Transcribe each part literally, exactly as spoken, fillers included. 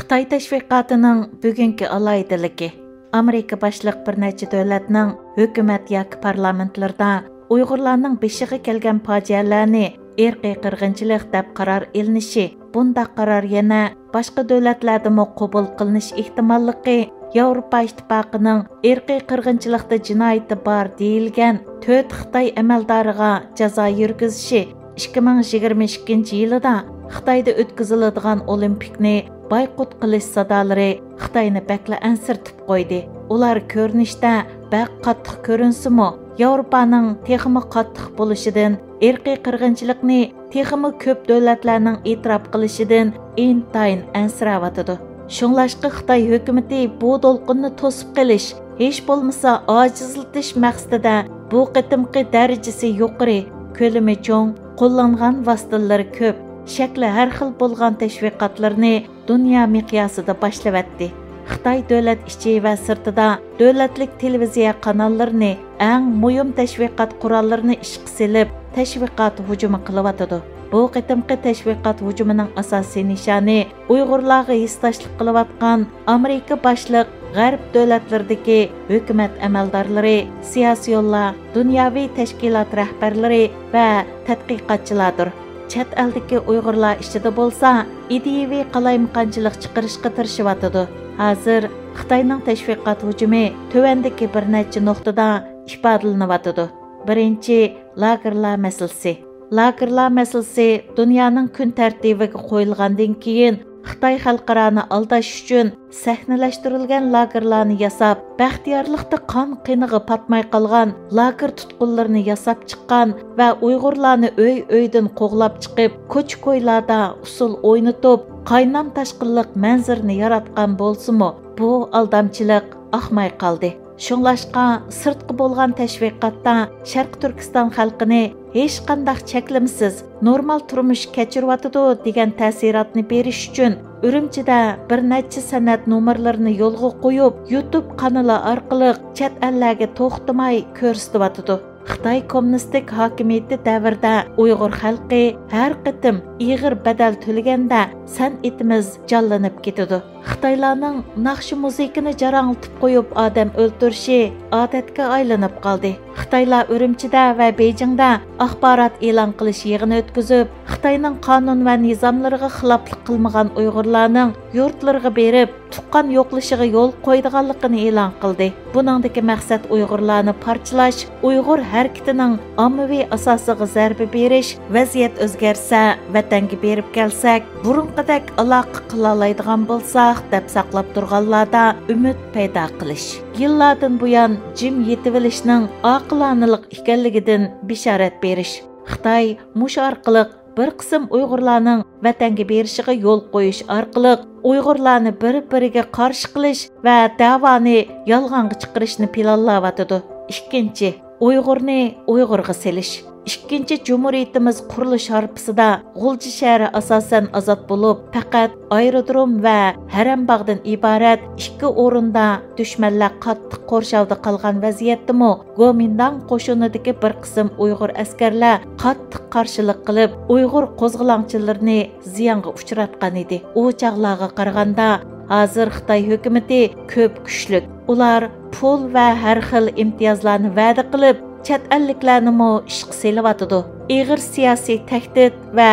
خىتاي تەشۋىقاتىنىڭ بۈگۈنكى ئالاھىدىلىكى. ئامېرىكا باشلىق بىر نەچچە دۆلەتنىڭ ھۆكۈمەت ياكى پارلامېنتلىرىدا ئۇيغۇرلارنىڭ بېشىغا كەلگەن پاجىئەلەرنى ئىرقىي قىرغىنچىلىق دەپ قارار ئېلىنىشى، بۇنداق قارار يەنە باشقا دۆلەتلەردىمۇ قوبۇل قىلىنىش ئېھتىماللىقى ياۋروپا ئىتتىپاقىنىڭ ئىرقىي قىرغىنچىلىقتا جىنايىتى بار دېيىلگەن تۆت خىتاي ئەمەلدارىغا جازا يۈرگۈزۈشى، ئىككى مىڭ يىگىرمە ئىككىنچى يىلىدا خىتايدا ئۆتكۈزۈلىدىغان ئولىمپىكنى بايقۇت قىلىش سادالىرى خىتاينى بەكلا ئەنسىرىتىپ قويدى. ئۇلار كۆرۈنۈشتە بەك قاتتىق كۆرۈنسىمۇ، ياۋروپانىڭ تېخىمۇ قاتتىق بولۇشىدىن، ئىرقىي قىرغىنچىلىقنى تېخىمۇ كۆپ دۆلەتلەرنىڭ ئېتىراپ قىلىشىدىن ئىنتايىن ئەنسىرەۋاتىدۇ. شۇڭلاشقا خىتاي ھۆكۈمىتى بۇ دولقۇننى توسۇپ قېلىش، ھېچ بولمىسا ئاجىزلىتىش مەقسىتىدە بۇ قېتىمقى دەرىجىسى يۇقىرى، كۆلىمى چوڭ، قوللانغان ۋاسىتىلىرى كۆپ، شەكلى ھەر خىل بولغان تەشۋىقاتلىرىنى دۇنيا مىقياسىدا باشلىۋەتتى. خىتاي دۆلەت ئىچى ۋە سىرتىدا دۆلەتلىك تېلېۋىزىيە قاناللىرىنى، ئەڭ مۇھىم تەشۋىقات قوراللىرىنى ئىشقا سېلىپ، تەشۋىقات ھۇجۇمى قىلىۋاتىدۇ. بۇ قېتىمقى تەشۋىقات ھۇجۇمىنىڭ ئاساسىي نىشانى ئۇيغۇرلارغا ھېسداشلىق قىلىۋاتقان ئامېرىكا باشلىق غەرب دۆلەتلىرىدىكى ھۆكۈمەت ئەمەلدارلىرى، سىياسىيونلار، دۇنياۋى تەشكىلات رەھبەرلىرى ۋە تەتقىقاتچىلاردۇر. چەت ئەلدىكى ئۇيغۇرلار ئىچىدە بولسا ئىدىيىۋى قالايمىقانچىلىق چىقىرىشقا تىرىشىۋاتىدۇ. ھازىر خىتاينىڭ تەشۋىقات ھۇجۇمى تۆۋەندىكى بىر نەچچە نۇقتىدا ئىپادىلىنىۋاتىدۇ. بىرىنچى، لاگېرلار مەسىلىسى. لاگېرلار مەسىلىسى دۇنيانىڭ كۈن تەرتىپىگە قويۇلغاندىن كېيىن، خىتاي خەلقئارانى ئالداش ئۈچۈن سەھنىلەشتۈرۈلگەن لاگېرلارنى ياساپ، بەختىيارلىقتا قان قېنىغا پاتماي قالغان لاگېر تۇتقۇنلىرىنى ياساپ چىققان ۋە ئۇيغۇرلارنى ئۆي-ئۆيدىن قوغلاپ چىقىپ، كوچا-كويلاردا ئۇسسۇل ئوينىتىپ، قاينام-تاشقىنلىق مەنزىرىنى ياراتقان بولسىمۇ، بۇ ئالدامچىلىق ئاقماي قالدى. شۇڭلاشقا، سىرتقا بولغان تەشۋىقاتتا شەرقىي تۈركىستان خەلقىنى ھېچقانداق چەكلىمىسىز نورمال تۇرمۇش كەچۈرۈۋاتىدۇ دېگەن تەسىراتنى بېرىش ئۈچۈن، ئۈرۈمچىدە بىر نەچچە سەنئەت نومۇرلىرىنى يولغا قويۇپ، يۇتۇب قانىلى ئارقىلىق چەت ئەللەرگە توختىماي كۆرسىتىۋاتىدۇ. خىتاي كوممۇنىستىك ھاكىمىيىتى دەۋرىدە ئۇيغۇر خەلقى ھەر قېتىم ئېغىر بەدەل تۆلىگەندە، سەنئىتىمىز جانلىنىپ كېتىدۇ. خىتايلارنىڭ ناخشا-مۇزىكىنى جاراڭلىتىپ قويۇپ ئادەم ئۆلتۈرۈشى ئادەتكە ئايلىنىپ قالدى. خىتايلار ئۈرۈمچىدە ۋە بېيجىڭدا ئاخبارات ئېلان قىلىش يىغىنى ئۆتكۈزۈپ، خىتاينىڭ قانۇن ۋە نىزاملىرىغا خىلاپلىق قىلمىغان ئۇيغۇرلارنىڭ يۇرتلىرىغا بېرىپ، تۇغقان يوقلىشىغا يول قويىدىغانلىقىنى ئېلان قىلدى. بۇنىڭدىكى مەقسەت ئۇيغۇرلارنى پارچىلاش، ئۇيغۇر ھەرىكىتىنىڭ ئاممىۋى ئاساسىغا زەربە بېرىش، ۋەزىيەت ئۆزگەرسە، ۋەتەنگە بېرىپ كەلسەك، بۇرۇنقىدەك ئالاقە قىلالايدىغان بولساق، دەپ ساقلاپ تۇرغانلاردا ئۈمىد پەيدا قىلىش. يىللاردىن بۇيان جىم يېتىۋېلىشنىڭ ئاقىلانىلىق ئىكەنلىكىدىن بېشارەت بېرىش. خىتاي مۇشۇ ئارقىلىق بىر قىسىم ئۇيغۇرلارنىڭ ۋەتەنگە بېرىشىغا يول قويۇش ئارقىلىق ئۇيغۇرلارنى بىر-بىرىگە قارشى قىلىش ۋە دەۋانى يالغانغا چىقىرىشنى پىلانلاۋاتىدۇ. ئىككىنچى، ئۇيغۇرنى ئۇيغۇرغا سېلىش. ئىككىنچى جۇمھۇرىيىتىمىز قۇرۇلۇش ھارپىسىدا غۇلجا شەھىرى ئاساسەن ئازاد بولۇپ، پەقەت ئايرودروم ۋە ھەرەمباغدىن ئىبارەت ئىككى ئورۇندا دۈشمەنلەر قاتتىق قورشاۋدا قالغان ۋەزىيەتتىمۇ، گومىنداڭ قوشۇنىدىكى بىر قىسىم ئۇيغۇر ئەسكەرلەر قاتتىق قارشىلىق قىلىپ، ئۇيغۇر قوزغىلاڭچىلىرىنى زىيانغا ئۇچراتقان ئىدى. ئۇ چاغلارغا قارىغاندا، ھازىر خىتاي ھۆكۈمىتى كۆپ كۈچلۈك. ئۇلار پۇل ۋە ھەر خىل ئىمتىيازلارنى ۋەدە قىلىپ، چەت ئەللىكلەرنىمۇ ئىشقا سېلىۋاتىدۇ. ئېغىر سىياسىي تەھدىت ۋە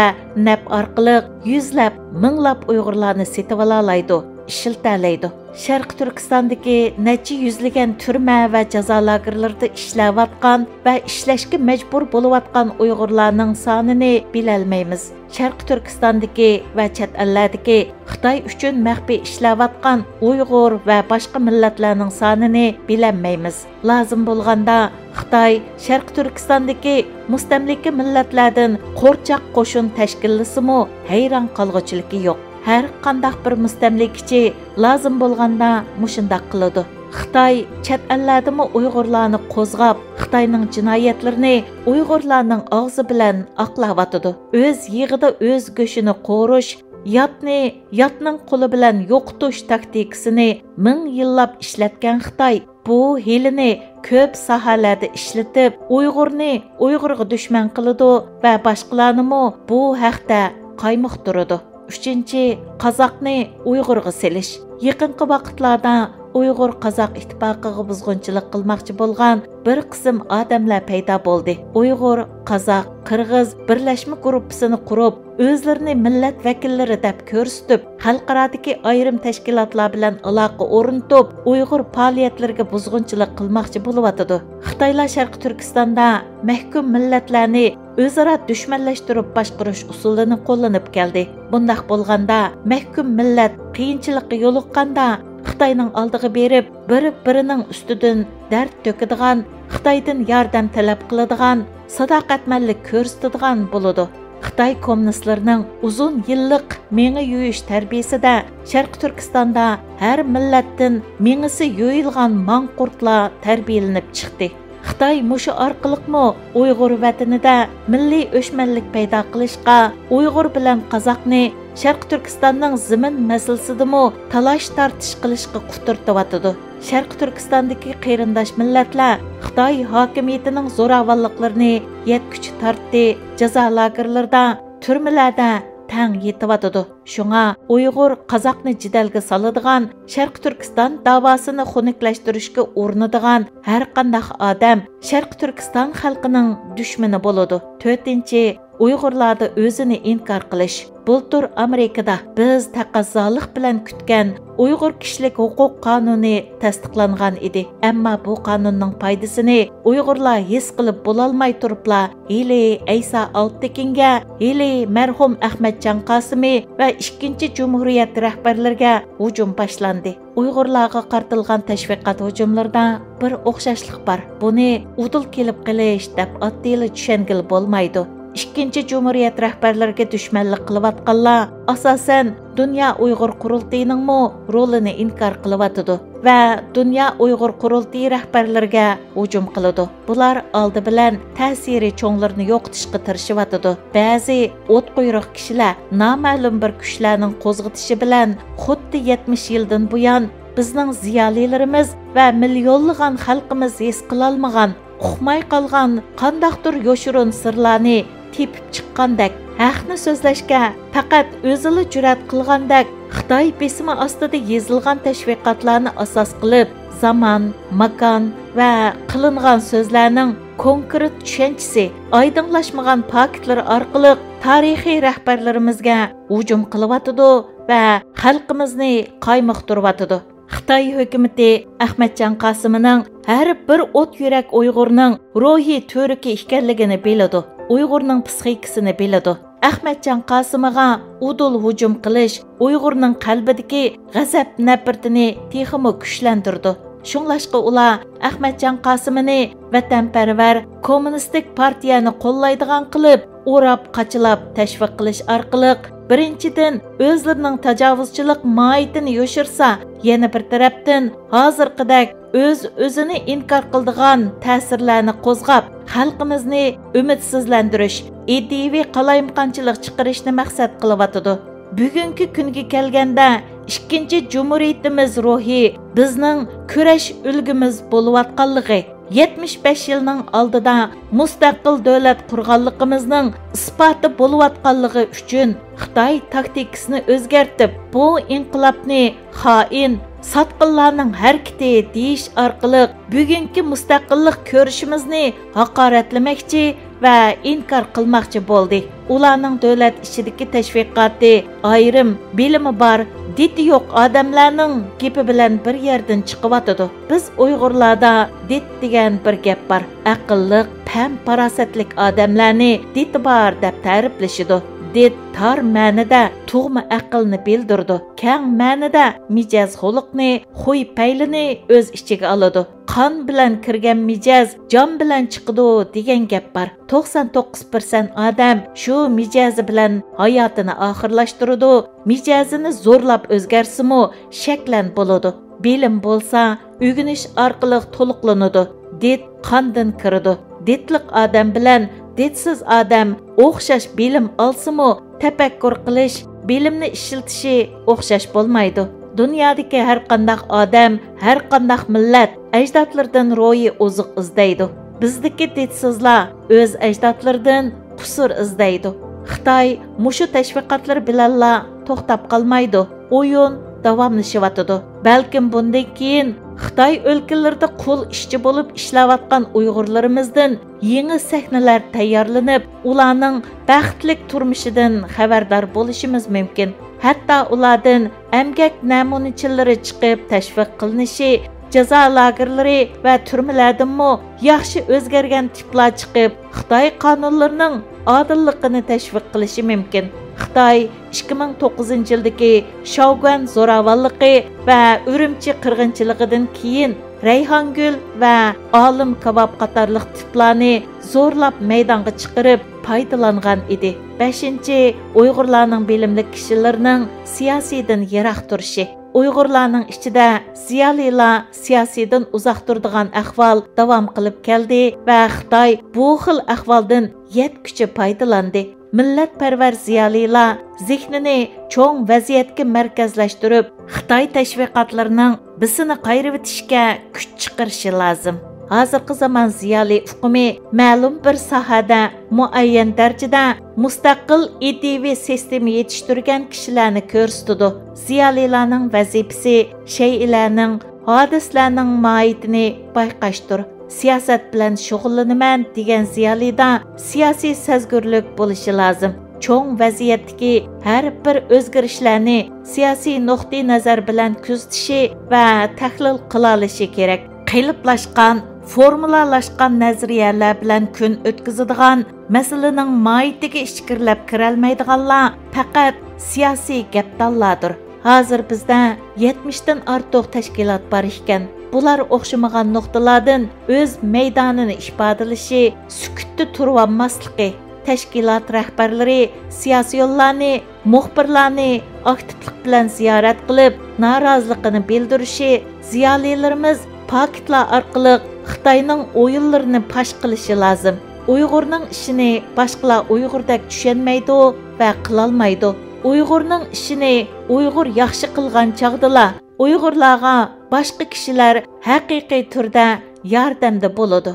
نەپ ئارقىلىق يۈزلەپ، مىڭلاپ ئۇيغۇرلارنى سېتىۋالالايدۇ، ئىشلىتەلەيدۇ. شەرقىي تۈركىستاندىكى نەچچە يۈزلىگەن تۈرمە ۋە جازا لاگېرلىرىدا ئىشلەۋاتقان ۋە ئىشلەشكە مەجبۇر بولۇۋاتقان ئۇيغۇرلارنىڭ سانىنى بىلەلمەيمىز. شەرقىي تۈركىستاندىكى ۋە چەت ئەللەردىكى خىتاي ئۈچۈن مەخپىي ئىشلەۋاتقان ئۇيغۇر ۋە باشقا مىللەتلەرنىڭ سانىنى بىلەلمەيمىز. لازىم بولغاندا، خىتاي شەرقىي تۈركىستاندىكى مۇستەملىكە مىللەتلەردىن قورچاق قوشۇن تەشكىللىسىمۇ، ھەيران قالغۇچىلىكى يوق. ھەر قانداق بىر مۇستەملىكىچى لازىم بولغاندا مۇشۇنداق قىلىدۇ. خىتاي چەت ئەللەردىمۇ ئۇيغۇرلارنى قوزغاپ، خىتاينىڭ جىنايەتلىرىنى ئۇيغۇرلارنىڭ ئاغزى بىلەن ئاقلاۋاتىدۇ. ئۆز يېغىدا ئۆز گۆشىنى قورۇش، ياتنى ياتنىڭ قولى بىلەن يوقىتىش تاكتىكىسىنى مىڭ يىللاپ ئىشلەتكەن خىتاي بۇ ھىيلىنى كۆپ ساھەلەردە ئىشلىتىپ، ئۇيغۇرنى ئۇيغۇرغا دۈشمەن قىلىدۇ ۋە باشقىلارنىمۇ بۇ ھەقتە قايمۇقتۇرىدۇ. ئۈچىنچى، قازاقنى ئۇيغۇرغا سېلىش. يېقىنقى ۋاقىتلاردا ئۇيغۇر-قازاق ئىتتىپاقىغا بۇزغۇنچىلىق قىلماقچى بولغان بىر قىسىم ئادەملەر پەيدا بولدى. ئۇيغۇر، قازاق، قىرغىز بىرلەشمە گۇرۇپپىسىنى قۇرۇپ، ئۆزلىرىنى مىللەت ۋەكىللىرى دەپ كۆرسىتىپ، خەلقئارادىكى ئايرىم تەشكىلاتلار بىلەن ئالاقە ئورنىتىپ، ئۇيغۇر پائالىيەتلىرىگە بۇزغۇنچىلىق قىلماقچى بولۇۋاتىدۇ. خىتايلار شەرقىي تۈركىستاندا مەھكۇم مىللەتلەرنى ئۆزئارا دۈشمەنلەشتۈرۈپ باشقۇرۇش ئۇسۇلىنى قوللىنىپ كەلدى. بۇنداق بولغاندا، مەھكۇم مىللەت قىيىنچىلىققا يولۇققاندا، خىتاينىڭ ئالدىغا بېرىپ، بىر-بىرىنىڭ ئۈستىدىن دەرد تۆكىدىغان، خىتايدىن ياردەم تەلەپ قىلىدىغان، ساداقەتمەنلىك كۆرسىتىدىغان بولىدۇ. خىتاي كوممۇنىستلىرىنىڭ ئۇزۇن يىللىق مېڭە يۇيۇش تەربىيىسىدە شەرقىي تۈركىستاندا ھەر مىللەتتىن مېڭىسى يۇيۇلغان ماڭقۇرتلار تەربىيەلىنىپ چىقتى. خىتاي مۇشۇ ئارقىلىقمۇ ئۇيغۇر ۋەتىنىدە مىللىي ئۆچمەنلىك پەيدا قىلىشقا، ئۇيغۇر بىلەن قازاقنى شەرقىي تۈركىستاننىڭ زېمىن مەسىلىسىدىمۇ تالاش-تارتىش قىلىشقا قۇترىتىۋاتىدۇ. شەرقىي تۈركىستاندىكى قېرىنداش مىللەتلەر خىتاي ھاكىمىيىتىنىڭ زوراۋانلىقلىرىنى يەتكۈچە تارتتى، جازا لاگېرلىرىدا، تۈرمىلەردە تەڭ يېتىۋاتىدۇ. شۇڭا ئۇيغۇر، قازاقنى جېدەلگە سالىدىغان، شەرقىي تۈركىستان داۋاسىنى خۇنۈكلەشتۈرۈشكە ئۇرۇنىدىغان ھەرقانداق ئادەم شەرقىي تۈركىستان خەلقىنىڭ دۈشمىنى بولىدۇ. تۆتىنچى، ئۇيغۇرلاردا ئۆزىنى ئىنكار قىلىش. بۇلتۇر ئامېرىكىدا بىز تەقەززالىق بىلەن كۈتكەن ئۇيغۇر كىشىلىك ھوقۇق قانۇنى تەستىقلانغان ئىدى. ئەمما بۇ قانۇننىڭ پايدىسىنى ئۇيغۇرلار ھېس قىلىپ بولالماي تۇرۇپلا، ھېلى ئەيسا ئالپتېكىنگە، ھېلى مەرھۇم ئەخمەتجان قاسىمى ۋە ئىككىنچى جۇمھۇرىيەت رەھبەرلىرىگە ھۇجۇم باشلاندى. ئۇيغۇرلارغا قارىتىلغان تەشۋىقات ھۇجۇملىرىدا بىر ئوخشاشلىق بار. بۇنى ئۇدۇل كېلىپ قېلىش دەپ ئاددىيلا چۈشەنگىلى بولمايدۇ. ئىككىنچى جۇمھۇرىيەت رەھبەرلىرىگە دۈشمەنلىك قىلىۋاتقانلار، ئاساسەن، دۇنيا ئۇيغۇر قۇرۇلتىيىنىڭمۇ رولىنى ئىنكار قىلىۋاتىدۇ ۋە دۇنيا ئۇيغۇر قۇرۇلتىيى رەھبەرلىرىگە ھۇجۇم قىلىدۇ. بۇلار ئالدى بىلەن تەسىرى چوڭلىرىنى يوقىتىشقا تىرىشىۋاتىدۇ. بەزى ئوتقۇيرۇق كىشىلەر نامەلۇم بىر كۈچلەرنىڭ قوزغىتىشى بىلەن خۇددى يەتمىش يىلدىن بۇيان بىزنىڭ زىيالىيلىرىمىز ۋە مىليونلىغان خەلقىمىز ھېس قىلالمىغان، ئۇقماي قالغان قانداقتۇر يوشۇرۇن سىرلارنى تېپىپ چىققاندەك، ھەقنى سۆزلەشكە پەقەت ئۆزىلا جۈرئەت قىلغاندەك، خىتاي بېسىمى ئاستىدا يېزىلغان تەشۋىقاتلارنى ئاساس قىلىپ، زامان، ماكان ۋە قىلىنغان سۆزلەرنىڭ كونكرېت چۈشەنچىسى، ئايدىڭلاشمىغان پاكىتلىرى ئارقىلىق تارىخىي رەھبەرلىرىمىزگە ھۇجۇم قىلىۋاتىدۇ ۋە خەلقىمىزنى قايمۇقتۇرۇۋاتىدۇ. خىتاي ھۆكۈمىتى ئەخمەتجان قاسىمىنىڭ ھەر بىر ئوت يۈرەك ئۇيغۇرنىڭ روھىي تۈۋرۈكى ئىكەنلىكىنى بىلىدۇ، ئۇيغۇرنىڭ پىسخىكىسىنى بىلىدۇ. ئەخمەتجان قاسىمىغا ئۇدۇل ھۇجۇم قىلىش ئۇيغۇرنىڭ قەلبىدىكى غەزەپ نەپرىتىنى تېخىمۇ كۈچلەندۈرىدۇ. شۇڭلاشقا ئۇلار ئەخمەتجان قاسىمىنى ۋەتەنپەرۋەر، كوممۇنىستىك پارتىيەنى قوللايدىغان قىلىپ، ئوراپ-قاچىلاپ تەشۋىق قىلىش ئارقىلىق، بىرىنچىدىن، ئۆزلىرىنىڭ تاجاۋۇزچىلىق ماھىيىتىنى يوشۇرسا، يەنە بىر تەرەپتىن، ھازىرقىدەك ئۆز-ئۆزىنى ئىنكار قىلىدىغان تەسىرلەرنى قوزغاپ، خەلقىمىزنى ئۈمىدسىزلەندۈرۈش، ئىدىيىۋى قالايمىقانچىلىق چىقىرىشنى مەقسەت قىلىۋاتىدۇ. بۈگۈنكى كۈنگە كەلگەندە، ئىككىنچى جۇمھۇرىيىتىمىز روھى بىزنىڭ كۈرەش ئۈلگىمىز بولۇۋاتقانلىقى، يەتمىش بەش يىلنىڭ ئالدىدا مۇستەقىل دۆلەت قۇرغانلىقىمىزنىڭ ئىسپاتى بولۇۋاتقانلىقى ئۈچۈن، خىتاي تاكتىكىسىنى ئۆزگەرتىپ، بۇ ئىنقىلابنى خائىن، ساتقىنلارنىڭ ھەرىكىتى دېيىش ئارقىلىق بۈگۈنكى مۇستەقىللىق كۈرىشىمىزنى ھاقارەتلىمەكچى ۋە ئىنكار قىلماقچى بولدى. ئۇلارنىڭ دۆلەت ئىچىدىكى تەشۋىقاتى ئايرىم، بىلىمى بار، دىتى يوق ئادەملەرنىڭ گېپى بىلەن بىر يەردىن چىقىۋاتىدۇ. بىز ئۇيغۇرلاردا دىت دېگەن بىر گەپ بار. ئەقىللىق، پەم-پاراسەتلىك ئادەملەرنى دىتى بار دەپ تەرىپلىشىدۇ. دىت تار مەنىدە تۇغما ئەقىلنى بىلدۈرىدۇ، كەڭ مەنىدە مىجەز-خۇلقنى، خۇي-پەيلىنى ئۆز ئىچىگە ئالىدۇ. قان بىلەن كىرگەن مىجەز جان بىلەن چىقىدۇ دېگەن گەپ بار. توقسان توققۇز پىرسەنت ئادەم شۇ مىجەزى بىلەن ھاياتىنى ئاخىرلاشتۇرىدۇ، مىجەزىنى زورلاپ ئۆزگەرتسىمۇ شەكلەن بولىدۇ. بىلىم بولسا ئۆگىنىش ئارقىلىق تولۇقلىنىدۇ. دىت قاندىن كىرىدۇ. دىتلىق ئادەم بىلەن دىتسىز ئادەم ئوخشاش بىلىم ئالسىمۇ، تەپەككۇر قىلىش، بىلىمنى ئىشلىتىشى ئوخشاش بولمايدۇ. دۇنيادىكى ھەرقانداق ئادەم، ھەرقانداق مىللەت ئەجدادلىرىدىن روھىي ئوزۇق ئىزدەيدۇ. بىزدىكى دىتسىزلار ئۆز ئەجدادلىرىدىن قۇسۇر ئىزدەيدۇ. خىتاي مۇشۇ تەشۋىقاتلىرى بىلەنلا توختاپ قالمايدۇ. ئويۇن داۋاملىشىۋاتىدۇ. بەلكىم بۇندىن كېيىن خىتاي ئۆلكىلىرىدە قۇل ئىشچى بولۇپ ئىشلەۋاتقان ئۇيغۇرلىرىمىزدىن يېڭى سەھنىلەر تەييارلىنىپ، ئۇلارنىڭ بەختلىك تۇرمۇشىدىن خەۋەردار بولۇشىمىز مۇمكىن. ھەتتا ئۇلاردىن ئەمگەك نەمۇنىچىلىرى چىقىپ تەشۋىق قىلىنىشى، جازا لاگېرلىرى ۋە تۈرمىلەردىنمۇ ياخشى ئۆزگەرگەن تىپلار چىقىپ، خىتاي قانۇنلىرىنىڭ ئادىللىقىنى تەشۋىق قىلىشى مۇمكىن. خىتاي ئىككى مىڭ توققۇزىنچى يىلدىكى شاۋگۈەن زوراۋانلىقى ۋە ئۈرۈمچى قىرغىنچىلىقىدىن كېيىن رەيھانگۈل ۋە ئالىم كاۋاپ قاتارلىق تىپلارنى زورلاپ مەيدانغا چىقىرىپ پايدىلانغان ئىدى. بەشىنچى، ئۇيغۇرلارنىڭ بىلىملىك كىشىلىرىنىڭ سىياسىيدىن يىراق تۇرۇشى. ئۇيغۇرلارنىڭ ئىچىدە زىيالىيلار سىياسىيدىن ئۇزاق تۇرىدىغان ئەھۋال داۋام قىلىپ كەلدى ۋە خىتاي بۇ خىل ئەھۋالدىن يەتكۈچە پايدىلاندى. مىللەتپەرۋەر زىيالىيلار زېھنىنى چوڭ ۋەزىيەتكە مەركەزلەشتۈرۈپ، خىتاي تەشۋىقاتلىرىنىڭ بىسىنى قايرىۋېتىشكە كۈچ چىقىرىشى لازىم. ھازىرقى زامان زىيالىي ئۇقۇمى مەلۇم بىر ساھەدە مۇئەييەن دەرىجىدە مۇستەقىل ئىدىيىۋى سىستېما يېتىشتۈرگەن كىشىلەرنى كۆرسىتىدۇ. زىيالىيلارنىڭ ۋەزىپىسى شەيئىلەرنىڭ، ھادىسىلەرنىڭ ماھىيىتىنى بايقاشتۇر. سىياسەت بىلەن شۇغۇللىنىمەن دېگەن زىيالىيدا سىياسىي سەزگۈرلۈك بولۇشى لازىم. چوڭ ۋەزىيەتتىكى ھەر بىر ئۆزگىرىشلەرنى سىياسىي نۇقتىئىنەزەر بىلەن كۆزىتىشى ۋە تەھلىل قىلالىشى كېرەك. قېلىپلاشقان، فورمۇلالاشقان نەزەرىيەلەر بىلەن كۈن ئۆتكۈزىدىغان، مەسىلىنىڭ ماھىيىتىگە ئىچكىرىلەپ كىرەلمەيدىغانلار پەقەت سىياسىي گەپدانلاردۇر. ھازىر بىزدە يەتمىشتىن ئارتۇق تەشكىلات بار ئىكەن. بۇلار ئوخشىمىغان نۇقتىلاردىن ئۆز مەيدانىنى ئىپادىلىشى، سۈكۈتتە تۇرۇۋالماسلىقى، تەشكىلات رەھبەرلىرى سىياسىيونلارنى، مۇخبىرلارنى ئاكتىپلىق بىلەن زىيارەت قىلىپ، نارازىلىقىنى بىلدۈرۈشى، زىيالىيلىرىمىز پاكىتلار ئارقىلىق خىتاينىڭ ئويۇنلىرىنى پاش قىلىشى لازىم. ئۇيغۇرنىڭ ئىشىنى باشقىلار ئۇيغۇردەك چۈشەنمەيدۇ ۋە قىلالمايدۇ. ئۇيغۇرنىڭ ئىشىنى ئۇيغۇر ياخشى قىلغان چاغدىلا، ئۇيغۇرلارغا باشقا كىشىلەر ھەقىقىي تۈردە ياردەمدە بولىدۇ.